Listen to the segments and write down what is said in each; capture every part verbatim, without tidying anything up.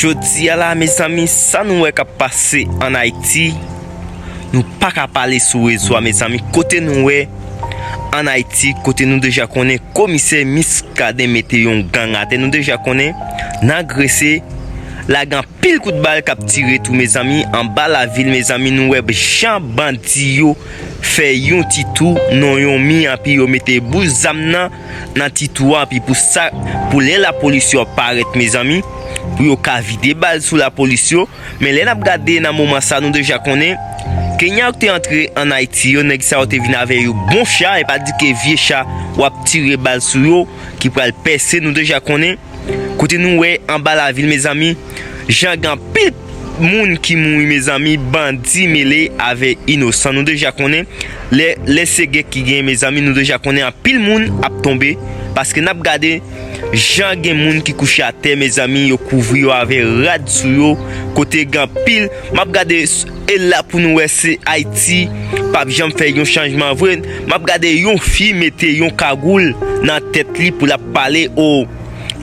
Jodi a la, mezanmi, sa nou wè k ap pase ann Ayiti, nou pa ka pale sou rezo a, mezanmi. Kote nou wè ann Ayiti, kote nou deja konnen komisè Muscadin mete yon gang atè, nou deja konnen, nan Grese, lage anpil kout bal k ap tire tou, mezanmi. Anba lavil, mezanmi, nou wè jan bandi yo fè yon ti tou nan yon mi, anpi yo mete boul zam nan nan ti tou a, anpi pou sa, pou lè lapolis yo ap parèt, mezanmi, pou yo ka vide bal sou lapolis yo. Men lè n ap gade nan moman sa, nou deja konnen Kenya yo te antre ann Ayiti yo, nèg sa yo te vin avè yon bon cha, e pa di ke vye cha w ap tire bal sou yo ki pral pèse, nou deja konnen. Kote nou wè anba lavil, mezanmi, jan gen anpil moun ki mouri, mezanmi, bandi mele avè inosan, nou deja konnen. Lè, lè se gè ki gen, mezanmi, nou deja konnen anpil moun ap tonbe, paske n ap gade jan gen moun ki kouche atè, mezanmi, yo kouvri yo avè rad sou yo, kote gen anpil, m ap gade s-, e la pou nou wè se Ayiti p ap janm fè yon chanjman vre. M ap gade yon fi mete yon kagoul nan tèt li pou l ap pale o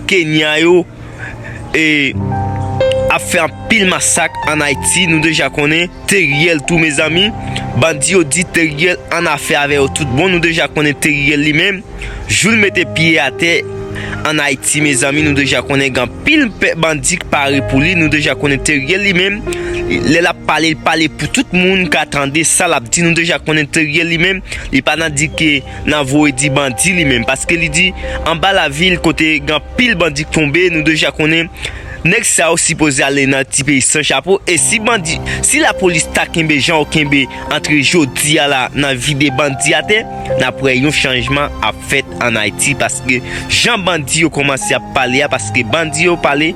Kenya yo, e, ap fè anpil masak ann Ayiti, nou deja konnen, Teriel tou, mezanmi. Bandi yo di Teriel an afè avè yo tout bon, nou deja konnen Teriel li menm, jou l mete pye atè ann Ayiti, mezanmi, nou deja konnen gen anpil pè-, bandi k pare pou li, nou deja konnen Teriel li menm, lè l ap pale, l pale pou tout moun ka tande sa l ap di, nou deja konnen Teriel li menm, li pa nan di ke nan voye di bandi li menm, paske li di anba lavil kote gen anpil bandi k tonbe, nou deja konnen nèg sa yo sipoze ale nan ti peyi san chapo, e si bandi, si lapolis ta kenbe jan yo kenbe antre jodi a la nan vide bandi atè, n ap wè yon chanjman ap fèt ann Ayiti, paske jan bandi yo kòmanse ap pale a, paske bandi yo pale